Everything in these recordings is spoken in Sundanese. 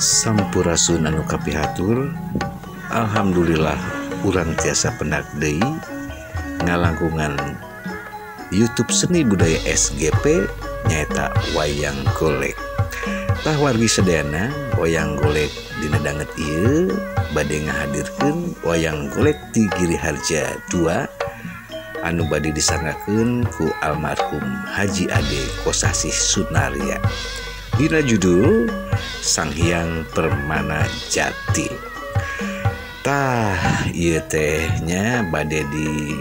Sampurasun anu kapihatur. Alhamdulillah urang tiasa pendak deui ngalangkungan YouTube Seni Budaya SGP nyaeta Wayang Golek. Tah wargi sadayana, Wayang Golek dina danget ieu bade ngahadirkeun Wayang Golek ti Giri Harja 2 anu bade disanggakeun ku almarhum Haji Ade Kosasih Sunarya. Dina judul Sang Hyang Permana Jati. Tah ieu teh nya bade di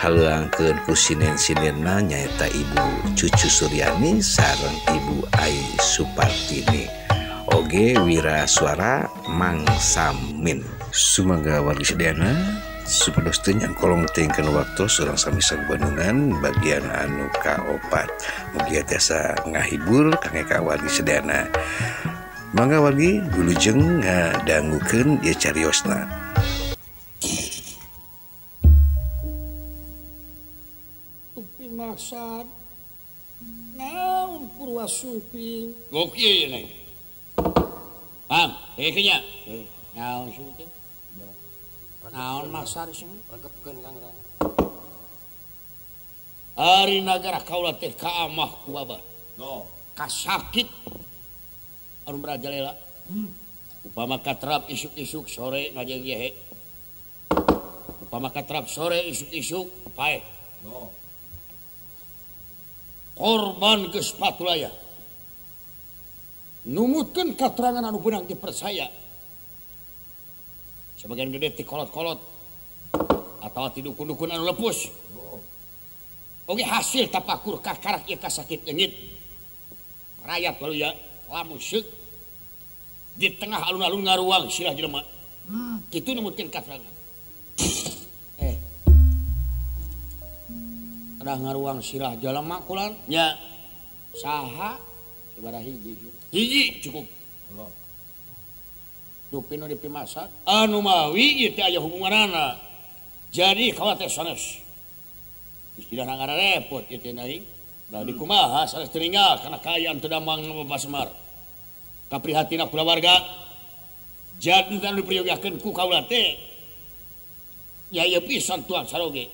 haleuangkeun ku sinen-sinenna nyaeta Ibu Cucu Suryani sareng Ibu Ai Supartini. Oge wira suara Mang Samin. Sumangga wargi sadayana supados teu nyangkolong teuing waktu urang sami sagubandungan bagian anu kaopat. Mugia tiasa ngahibur kangge ka wargi sadayana. Mangga wargi wilujeng ngadangukeun ieu cariosna. Upi maksad naon Purwa Sumping? Gokil ieu. Paham? Heuh nya. Naon sumping? Naon maksad sing regepkeun Kang Ra. Ari nagara kaula teh kaamah ku babah. No. Kasakit anu merajalela. Upama katrap isuk-isuk sore ngajeng yehe. Upama katrap sore isuk-isuk paeh. No. Korban geus patulaya. Numutkeun katerangan anu beunang dipercaya. Sebagian gede ti kolot-kolot atawa ti dukun-dukun anu lepus. Oge hasil tapakur kakarak ieu kasakit leungit. Rakyat baruya lamun seuk di tengah alun-alun ngaruang sirah jelema. Kitu numutkeun katerangan. Ada ngaruang sirah jelema kulan nya saha ibadah hiji. Hiji cukup. Dupi nu dipimasak anu mawi ieu teh aya hubunganana. Jadi kawa teh sanes. Istilahna ngararepot ieu teh nai. Da dikumaha sanes teu kana kaayaan teu damang Bapak Semar. Kaprihatina kulawarga. Jadi anu diperyogakeun ku kaula teh nya ieu pisan tuan saroge.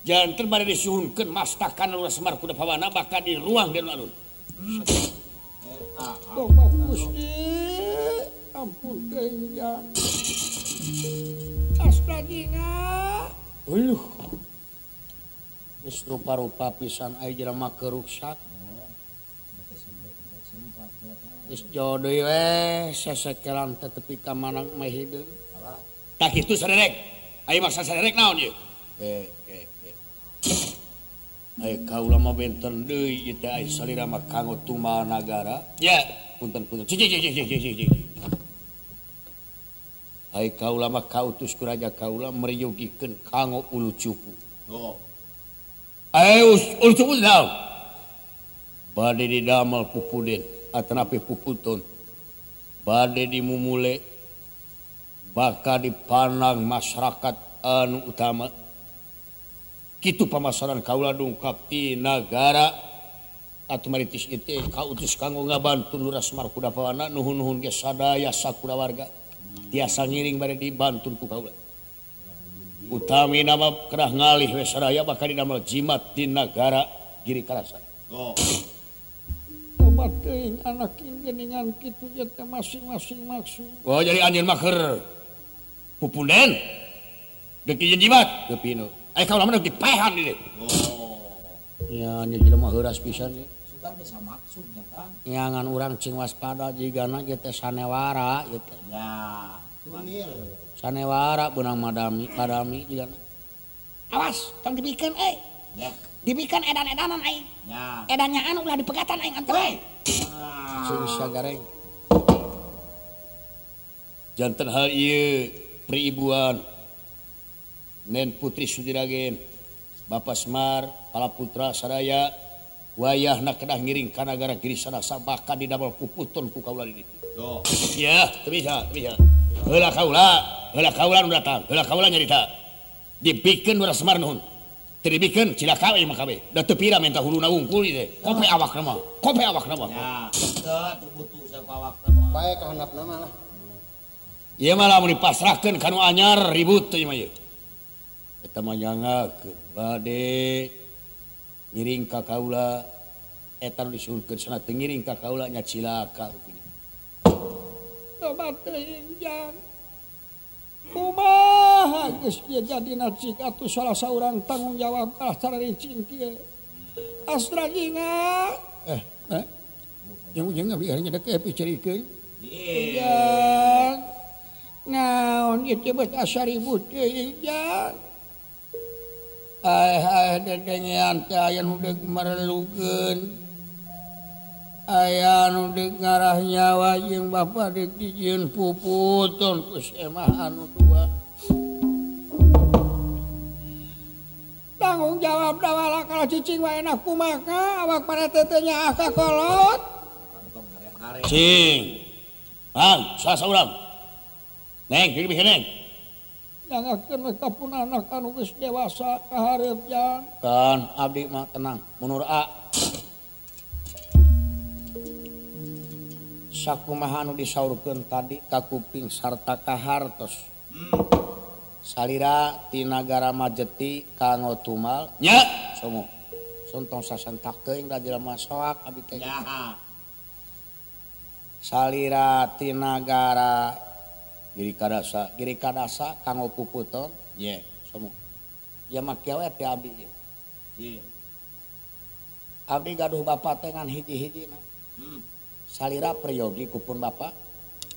Janten bade disuhunkeun mastakan Lurah Semar kuda pawana bakal di ruang di alun-alun. Eta. Bapak Gusti, ampun teuing jan. Astagina. Uluh. Geus rupa-rupa pisan aya jelema keruksak. Geus jauh deui we sesekelan teh tepi ka manang meh hideung. Tah kitu saderek. Aya maksa saderek naon ieu? Aya kaula mah benten deui ieu teh aya salira mah kanggo tumal nagara. Ya, punten-punten. Cicing cicing cicing cicing. Aya kaula mah kautus ku raja kaula meriyogikeun kanggo ulu cupu. Oh. Aya ulu cupu naon? Bade didamel pupuden atanapi puputun. Bade dimumule bakal dipandang masyarakat anu utama. Kitu pamasaran kaula dungkap ti nagara atuh maritis ieu kautus kanggo ngabantu Lurah Semar kuda pawana nuhun-nuhun ge sadaya sakulawarga tiasa ngiring bade dibantun ku kaula. Utami nama kerah ngalih we sadaya bakal didamel jimat di nagara Giri Karasa. Oh. Obat teuing anak geuningan kitu ieu teh masing-masing maksud. Oh jadi anjeun mah keur pupunden deuk jimat teu pinu. Ai kaula mah dipaehan ieu. Oh. Ya anjeun jelema heuras pisan ieu. Sugan bisa maksudnya kan. Nyangan urang cing waspada jigana ieu teh sanewara ieu teh. Ya, tunil. Sanewara beunang madami, padami jigana. Awas, tong dibikeun euy. Ya. Dibikeun edan-edanan aing. Ya. Edannya anu ulah dipegatan aing anter. Weh. Sing sagareng. Janten hal ieu priibuan Nen Putri Sudiragen, Bapak Semar, para putra sadaya wayahna kedah ngiring ka nagara Giri Sanasa bahkan didamel puputun ku kaula di ditu. Oh. Ya, teu bisa, teu bisa. Heula kaula nu datang, heula kaula nyarita. Dibikeun Lurah Semar nuhun. Teu dibikeun cilaka we mah kabeh. Da teu pira menta huluna wungkul ieu teh. Kope awakna mah, kope awakna mah. Ya, teu butuh. Bae ka handapna mah lah. Ieu mah lamun dipasrahkeun ka nu anyar ribut teh mah ieu. Eta mah nyangakeun bade ngiring ka kaula eta nu disuhunkeun sana teu ngiring ka kaula nya cilaka rupina. Tobat teuing jang. Kumaha geus kieu jadina cik atuh salah saurang tanggung jawab kalah cararincing kieu. Astra ingat. Yang ujung biar nyedek picerikeun. Jang. Naon ieu teh beut asa ribut teuing jang. Ai dedengean teh aya nu deuk merlukeun. Aya nu deuk ngarah nyawa jeung bapa deuk dijieun puputon ku semah anu dua. Tanggung jawab dawala kalau cicing wae enak kumaha awak pada teh nya ka kolot. Cing. Bang, salah saurang. Neng, diri bikin neng. Nyangakeun we ka pun anak anu geus dewasa ka hareup jang. Kan abdi mah tenang, munur a. Sakumaha anu disaurkeun tadi ka kuping sarta ka hartos. Salira ti nagara Majeti kanggo tumal nya somo. Sontong sasentak teuing da jelema soak abdi teh. Salira ti nagara Giri Kadasa kanggo puputon nya somo. Ya mah kieu we teh abdi ieu. Abdi gaduh bapa teh ngan hiji-hijina. Salira priyogi kupun bapa.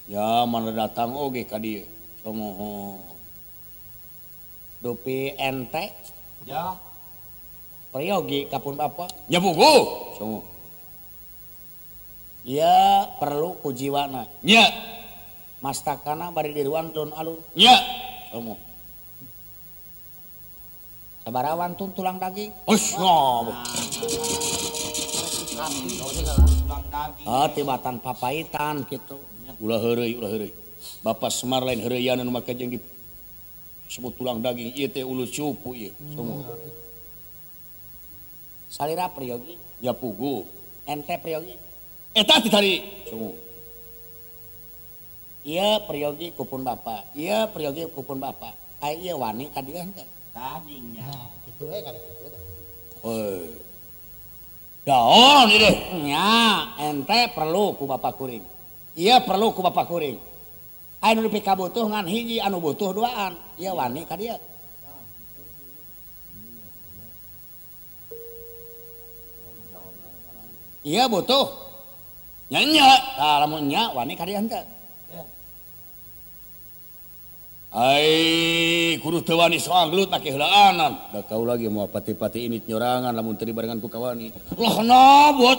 Ya mana datang oge ka dieu. Somo. Dupi ente ya priyogi kapun bapa ya buku somo. Ya perlu ku jiwana nya mastakana bari diruan alun-alun nya somo. Sabarawan tun tulang daging. Hus ngob. Ah tibatan papaitan kitu. Ulah heureuy ulah heureuy. Bapak Semar lain heureuyan anu make jeung di sebut tulang daging ieu teh ulu cupu ieu somo. Salira priyogi ya pugu ente priyogi eta teh tadi somo. Ieu priyogi kupun bapa, ieu priyogi kupun bapa. Ai ieu wani ka dieu henteu. Tading nya. Nah, kitu we kada kitu teh. Heuh. Daon ieu deh. Nya, ente perlu ku bapa kuring. Ieu perlu ku bapa kuring. Anu dipikabutuh ngan hiji anu butuh duaan. Ieu wani ka dieu. Ieu butuh. Nya nya, tah lamun nya wani ka dieu henteu. Ai kudu teu wani soang gelut make heulaanan. Da kau lagi moal pati-pati ini nyorangan lamun teu dibarengan ku kawani. Loh nabut.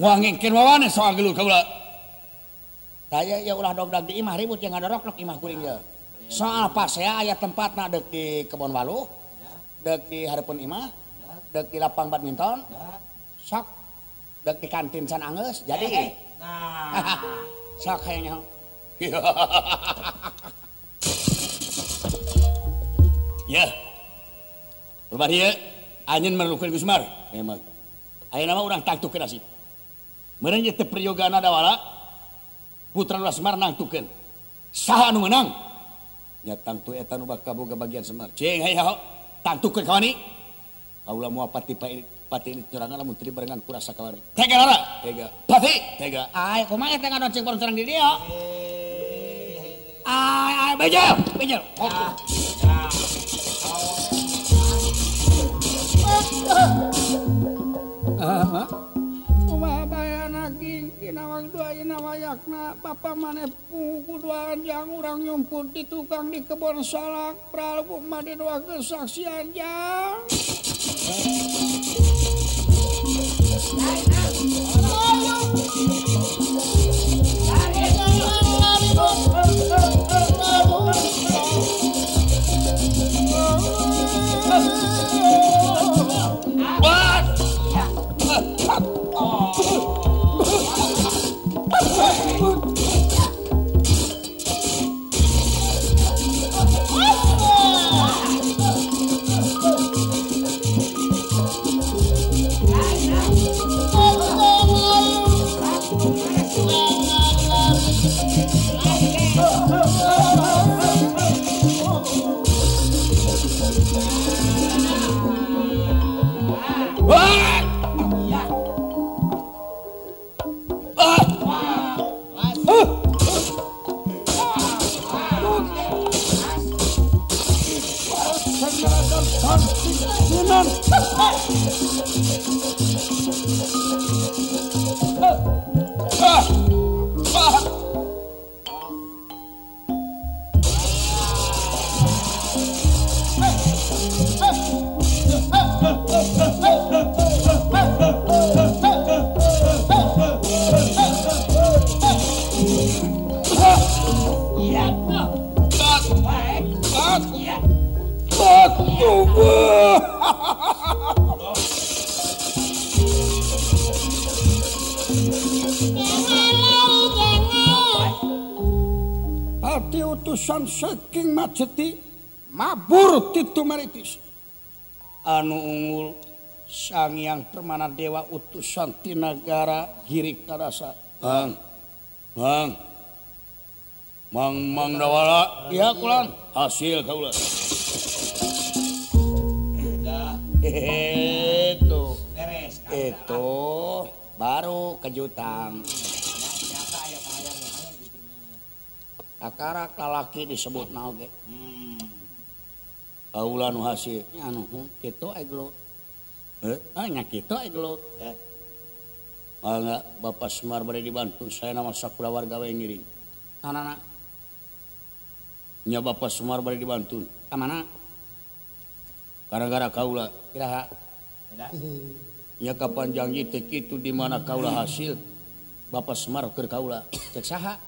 Moal ngengken wawane soang gelut kaula. Saya ya ulah dogdag di imah ribut yang ngadorok imah kuring ye. Soal pasea aya tempatna deuk di kebon waluh, deuk di hareupeun imah, deuk di lapang badminton, sok deuk di kantin can anggeus jadi. Nah. Sok hayang nyaho. Ya. Lebar ieu anjeun merlukeun Gus Mar. Emang. Ayeuna mah urang tangtukeun nasib. Meureun ieu teh priyogana dawala. Putra Lurah Semar nangtukeun. Saha anu meunang? Nya tangtu eta nu bakal boga bagian Semar. Cing hayo tangtukeun kawani. Kaula moal pati pati nyorangan lamun teu dibarengan ku rasa kawani. Tega lara, tega. Pati, tega. Ai kumaha teh ngadonceng bareng di dieu? Ai ai bejel, bejel. Kumaha bae anak dina waktu ayeuna wayakna bapa maneh kuduan jang urang nyumput di tukang di kebon salak prabu mah didoakeun saksian jang. Oh, Naon? Ati utusan saking Majeti mabur titu maritis anu unggul Sang Hyang Permana Dewa utusan ti nagara Giri Karasa. Bang. Bang. Mang Mang Dawala. Iya kulan. Hasil kaula. Itu baru kejutan. Akarak lalaki disebut naoge. Kaula nu hasil. Anu kitu ai gelut. Nya kitu ai gelut. Mangga Bapak Semar bade dibantu saya nama sakulawarga we ngiring. Naonana? Nya Bapak Semar bade dibantu. Ka mana? Gara-gara kaula. Iraha. Nya kapan janji teh kitu di mana kaula hasil Bapak Semar keur kaula. Cek saha?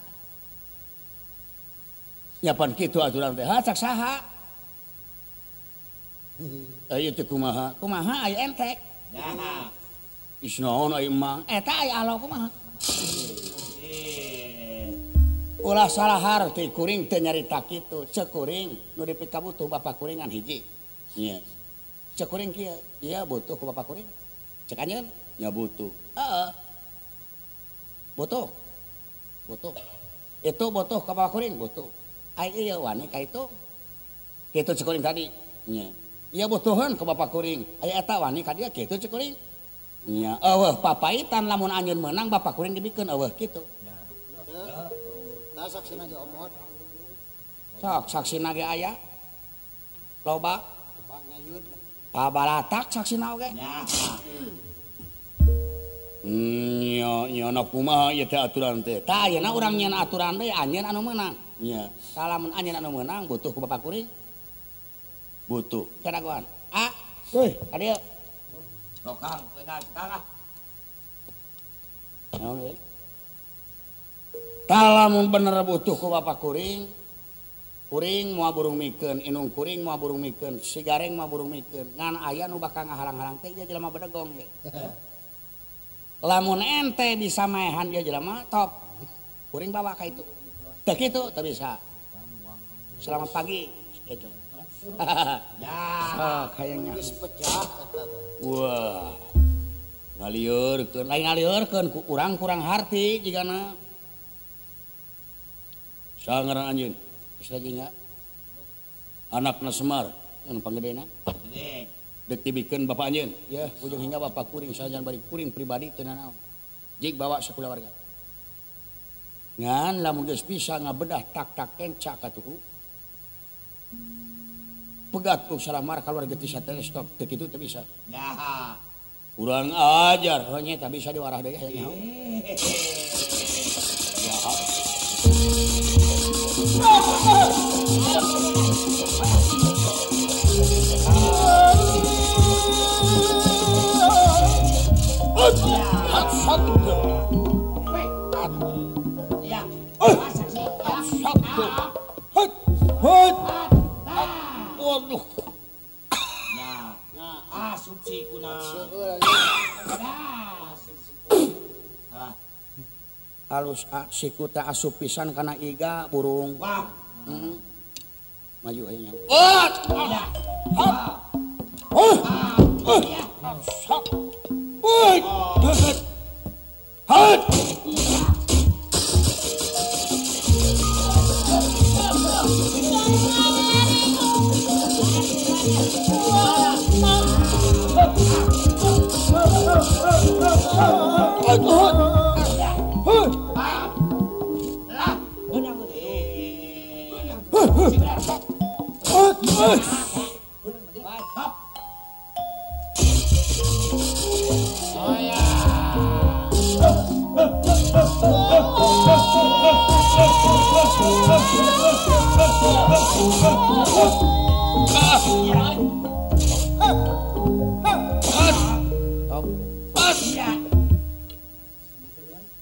Nya pan kitu aturan teh. Ha cek saha? Ieu teh kumaha? Kumaha aya ente? Is naon ai emang? Eta aya alo kumaha? Ulah salah harti kuring teu nyarita kitu. Cek kuring nu dipikabutuh bapak kuring ngan hiji. Nya. Cek kuring kieu, ieu butuh ku bapak kuring. Cek anjeun? Nya butuh. Heeh. Butuh. Butuh. Itu butuh ka bapak kuring butuh. Ai ieu wani ka itu. Kitu cek kuring tadi. Nya. Ieu butuheun ka bapak kuring. Aya eta wani ka dieu kitu cek kuring. Nya, eueuh papaitan lamun anjeun meunang bapak kuring dibikeun eueuh kitu. Tah saksina ge omot. Sok saksina ge aya. Loba. Loba nyayud. Pabalatak saksina oge. Nya nya na kumaha ieu teh aturan teh? Tah ayeuna urang nyeun aturan deui anjeun anu meunang. Nya. Tah lamun anjeun anu meunang butuh ku bapak kuring. Butuh. Kadagoan. Ah, euy, ka dieu. Lokang tengah kalah. Naon euy? Tah lamun bener butuh ku bapak kuring, kuring moal burung mikeun, indung kuring moal burung mikeun, si gareng moal burung mikeun. Ngan aya nu bakal ngahalang-halang teh ieu jelema bedegong ye. Lamun ente bisa maehan ieu jelema top. Kuring bawa ka itu. Teu kitu teu bisa. Selamat pagi gitu. Ya, kayaknya. Geus pecah eta teh. Wah. Ngaliurkeun, lain ngaliurkeun ku urang kurang harti jigana. Saha ngaran anjeun? Geus lagi nya. Anakna Semar, anu panggedena. Gede. Dek dibikeun bapak anjeun. Ya, ujung hingga bapak kuring sajan bari kuring pribadi teu nanaon. Jik bawa sakulawarga. Ngan lamun geus bisa ngabedah tak-tak kenca ka tuhu. Pegat ku salamar keluar getih sateleskop teu kitu teu bisa. Nah. Kurang ajar. Oh nya teu bisa diwarah deui hayang nyaho. Ya. Waduh. Nah, asup sikuna. Halus siku teh asup pisan kana iga burung. Wah. Maju aya nya.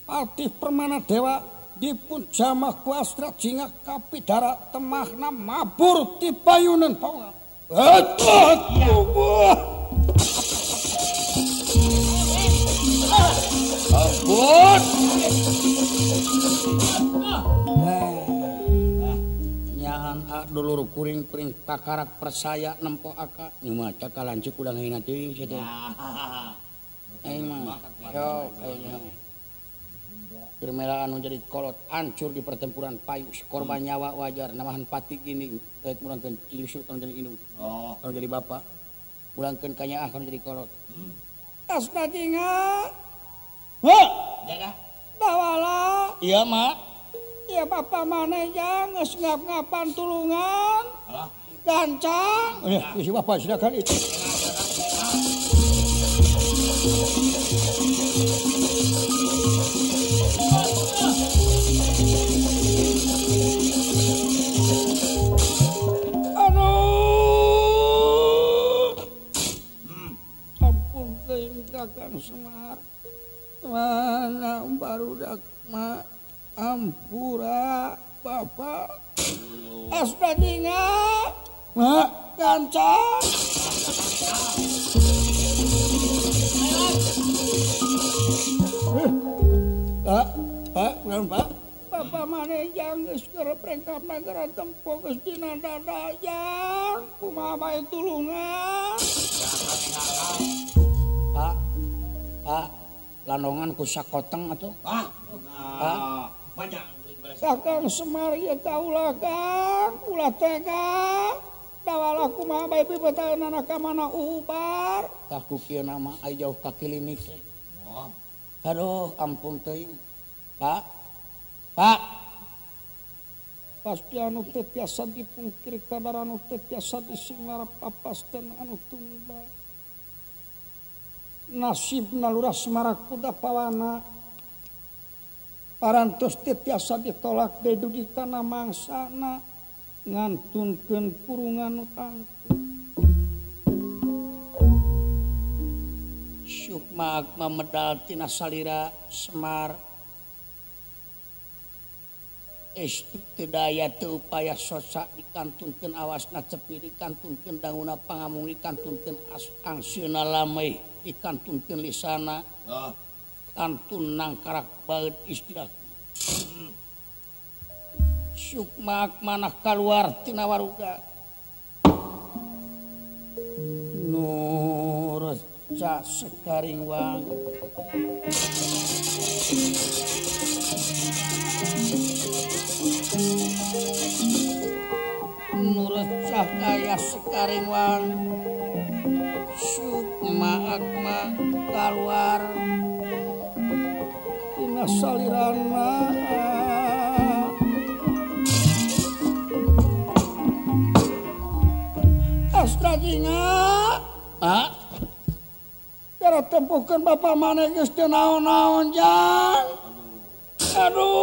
Patih Permana Dewa dipun jamah ku Astra Jingah kapidara temahna mabur ti payunan pawang. Ampun. Nyahan dulur kuring-kuring kakarak persaya nempo aka nyuma cakal lanceuk udah ngahina teuing sia teh. Aing mah yo aing Germela anu jadi kolot hancur di pertempuran payus korban nyawa wajar namahan pati gini rek mulangkeun cilusuk kanu jadi indung. Oh, kanu jadi bapak mulangkeun kanyaah kanu jadi kolot. Asna jinga. Heuh. Jaga. Dawala. Iya, Mak. Iya bapak maneh jang geus ngap-ngapan tulungan. Alah. Gancang. Ya, si bapak silakan itu. Aduh. Ampun teuing Kakang Semar. Mana barudak ma ampura bapak. Asna jinga. Ma gancang. Pak, Pak, bukan Pak. Bapak maneh jang geus gerepreng ka nagara tempo geus dina dada jang. Kumaha bae tulungan. Pak, Pak, landongan ku sakoteng atuh. Ah, Pak. Panjang. Kakang Semar ieu kaulah Kang, ulah tega. Dawala kumaha bae pipetaeunana ka mana ubar. Tah ku kieu nama ai jauh ka klinik teh. Oh. Aduh, ampun teuing. Pak. Pak. Pasti anu teu tiasa dipungkir kadar anu teu tiasa disinglar papasten anu tunda. Nasibna Lurah Semar kuda pawana. Parantos teu tiasa ditolak deui dugi kana mangsana ngantunkeun kurungan nu tangtu. Sukma Akma medal tina salira Semar. Estu teu daya teu upaya sosa dikantunkeun awasna cepi dikantunkeun danguna pangamung dikantunkeun angseuna lameuh dikantunkeun lisana. Oh. Kantun nangkarak baeud istilah. Sukma Akma nah kaluar tina waruga. Nur reca sekaring wang. Nur reca kaya sekaring wang. Sukma Akma kaluar tina salirana. Astra jinga. Ah. Cara tempuhkeun bapak maneh geus teu naon-naon jang. Aduh.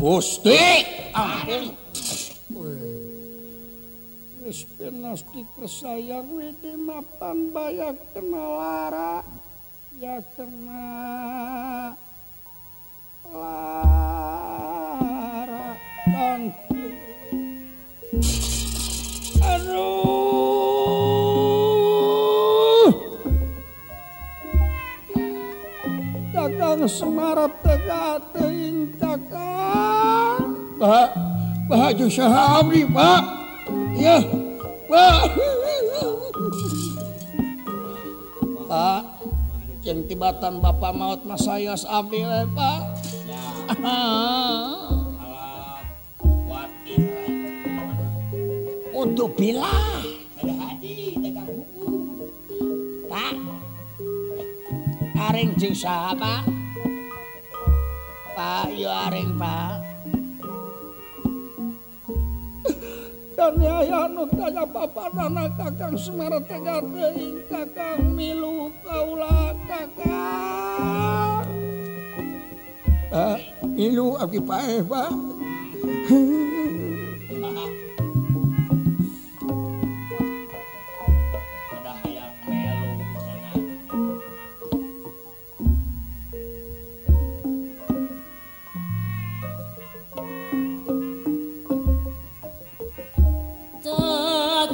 Gusti, ampun. Geus penas dikresayang widi mapan bayak kena lara. Ya kena lara tangtu. Aduh. Kakang Semar tega teuing kakang. Pak, Pak jeung saha abdi, Pak? Ya, Pak. Pak, jeung tibatan bapak maot mah sayos abdi we, Pak. Ya. Alah, watir. Untuk bilah. Ada hadi dagang buku. Pak. Aring jeung saha, Pak? Pak, yo aring, Pak. Dan aya anu tanya bapak Kakang Semar tega teuing Kakang milu kaula Kakang. Milu abdi paeh Pak. Ada hayang melu sana.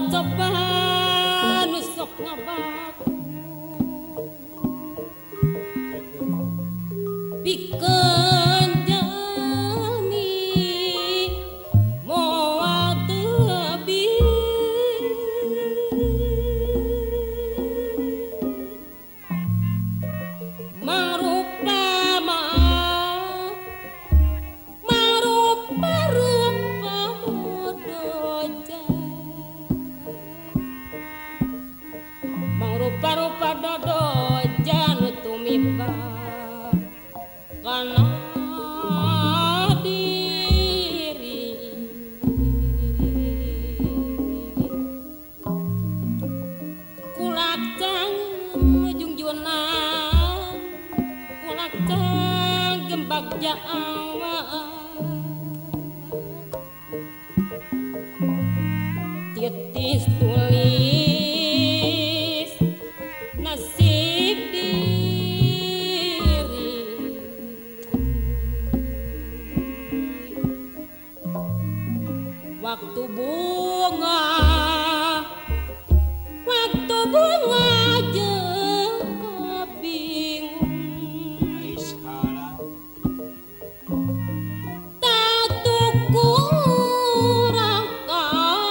Cocoban sok ngabaku pikeun jalmi moal teu mangrupa mangrupa rupa modoja mangrupa-rupa dodoja nu tumiba kana diri kulakang jungjunang kulakang gembak jaawa titis tulis nasib diri waktu bunga jeung kabingung tatu kurang kapaing.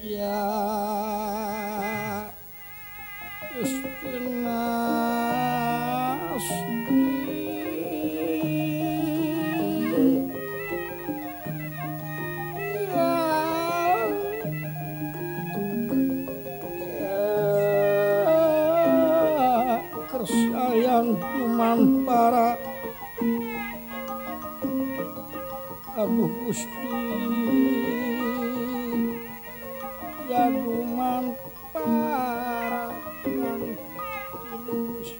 Ya Kersayang kumampara Aduh Gusti ya dumampara kang tinulis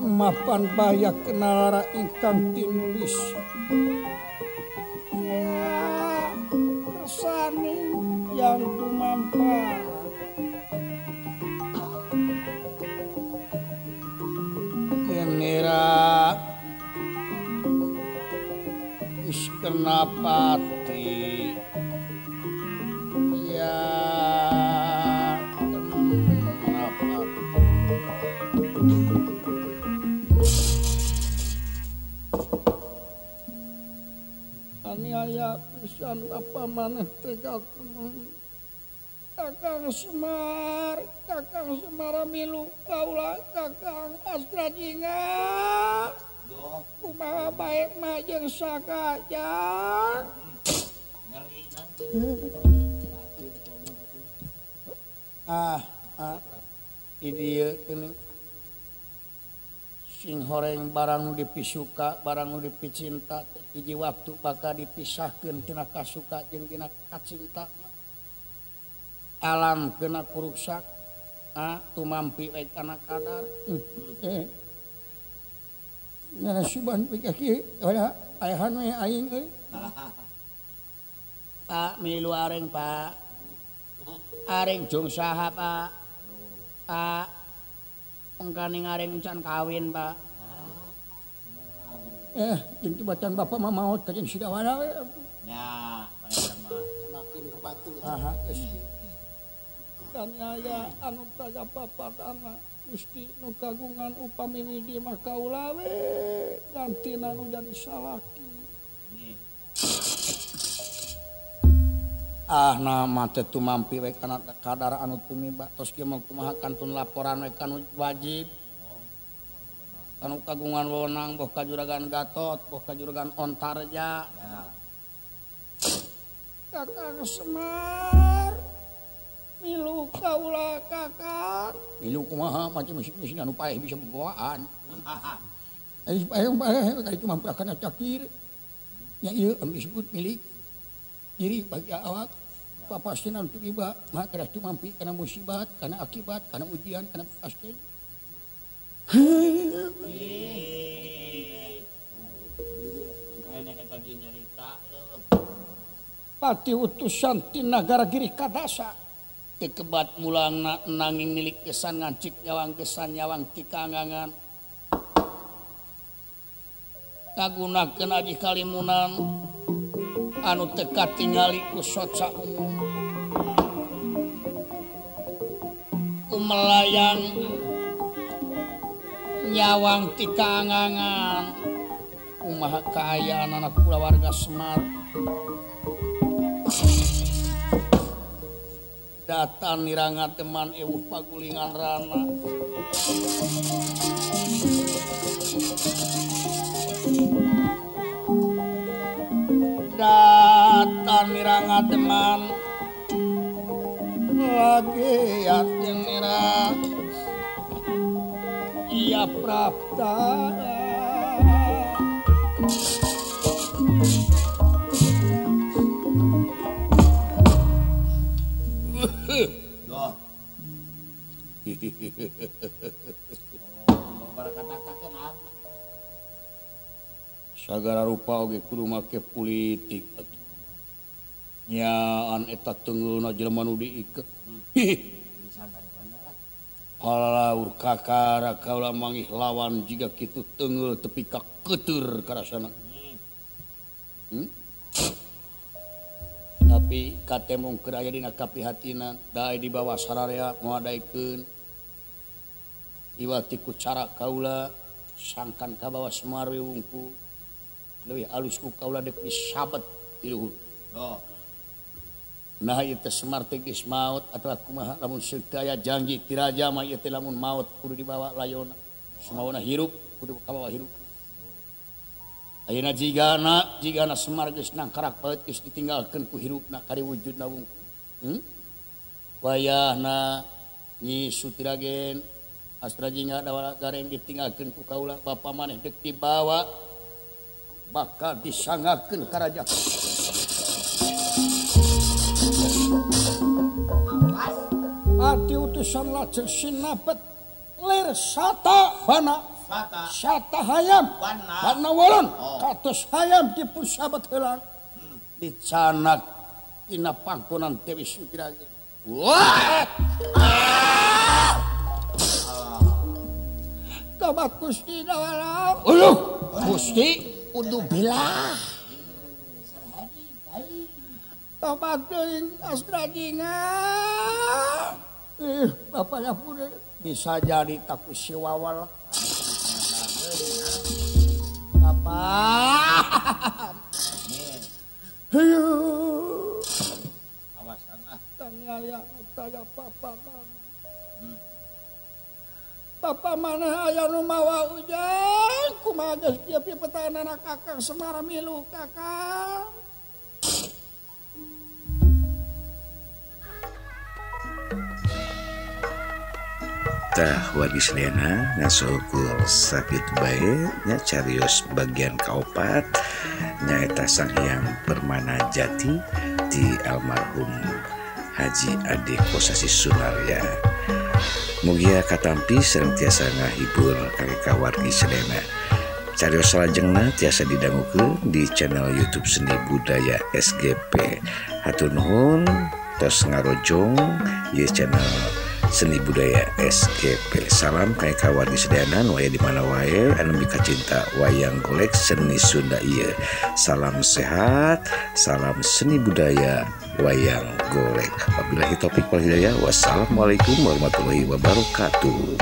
mapan bayak kenalara ingkang tinulis ya kersane yang dumampara genera wis kena pati ya kena pati aniaya pisan apa maneh tega Kakang Semar, Kakang Semar milu kaula Kakang Astrajinga. Kumaha bae mah jeung sakajang. Ah, ah, di dieu geuning. Sing horeng barang nu dipisuka, barang nu dipicinta, hiji waktu bakal dipisahkeun tina kasuka jeung tina kacinta. Alam kena kuruksak, ah, tumampi we kana kadar. Nah, suban pikir kieu, ayahan we aing euy. Pak milu areng Pak. Areng jung saha Pak. Pak mengkaning areng can kawin Pak. Jeung bacan bapak mah maot ka jeung Sidawana we. Nya, maneh mah makeun ka batu. Aha, geus. Kaniaya anu taga papadana Gusti nu kagungan upami widi mah kaula we gantina nu jadi salaki. Ah nama teh tumampi we kana kadar anu tumiba tos kieu mah kumaha kantun laporan we kanu wajib. Anu kagungan wewenang boh ka Juragan Gatot, boh ka Juragan Ontarja. Ya. Kakang Semar milu kaula kakang. Milu kumaha macam mesin anu paeh bisa bawaan. Ai paeh kali itu mampu akan cakir. Nya ieu anu disebut milik diri bagi awak. Papastina untuk iba maka keras tu mampi kana musibat, kana akibat, kana ujian, kana pasti. Pati utusan ti nagara Giri Kadasa teu kebat mulangna nanging milik gesan ngancik nyawang gesan nyawang ti kangangan kagunakeun aji kalimunan anu teu katingali ku soca umum kumelayang nyawang ti kangangan kumaha kaayaan anak kulawarga Semar datan nirangat teman ewuh pagulingan rana datan nirangat teman lagi yakin nira iya prapta. Loh. Sagara rupa oge kudu make politik atuh. Nyaan eta tengeuna jelema nu diiket. Halaur kakara kaula mangih lawan jiga kitu tengeul tepi ka keuteur karasana. Tapi katemung keur aya dina kapihatinan dae di bawah sararea moal daekeun. Iwati ku cara kaula sangkan ka bawah Semar we wungku. Leuwih alus ku kaula deuk disabet di luhur. Oh. Nah ieu teh Semar teh geus maot atawa kumaha lamun seuk aya janji ti raja mah ieu teh lamun maot kudu dibawa layona. Sumawana hirup kudu kabawa hirup. Ayeuna jigana Semar geus nangkarak baeut geus ditinggalkeun ku hirupna kari wujudna wungkul. Wayahna Nyi Sutiragen Astra Jingga Dawala Gareng ditinggalkeun ku kaula bapa maneh deuk dibawa bakal disangakeun ka raja. Ati utusan lajeng sinapet lir sata bana sata hayam bana wolon kados hayam dipun sabet heulang dicanak dina panggonan Dewi Sutiragen. Wah! Tobat Gusti Dawala. Uluh, Gusti kudu belah. Tobat teuing Astra Jingga. Bapaknya pun bisa jadi takut si wawal. Bapak. Awas ah. Tanya tanya papa. Papa mana aya nu mawa ujang kumaha geus kieu pipetahanana Kakang Semar milu Kakang. Tah wargi sadayana ngasuhul sakitu bae nya carios bagian kaopat nyaeta Sang Hyang Permana Jati di almarhum Haji Ade Kosasih Sunarya. Mugia katampi sareng tiasa ngahibur ka wargi sadayana. Carios salajengna tiasa didangukeun di channel YouTube Seni Budaya SGP. Hatur nuhun tos ngarojong ieu channel Seni Budaya SGP. Salam ka wargi sadayana nu aya di mana wae anu mikacinta wayang golek seni Sunda ieu. Salam sehat, salam seni budaya wayang golek. Wabillahi taufik wal hidayah. Wassalamualaikum warahmatullahi wabarakatuh.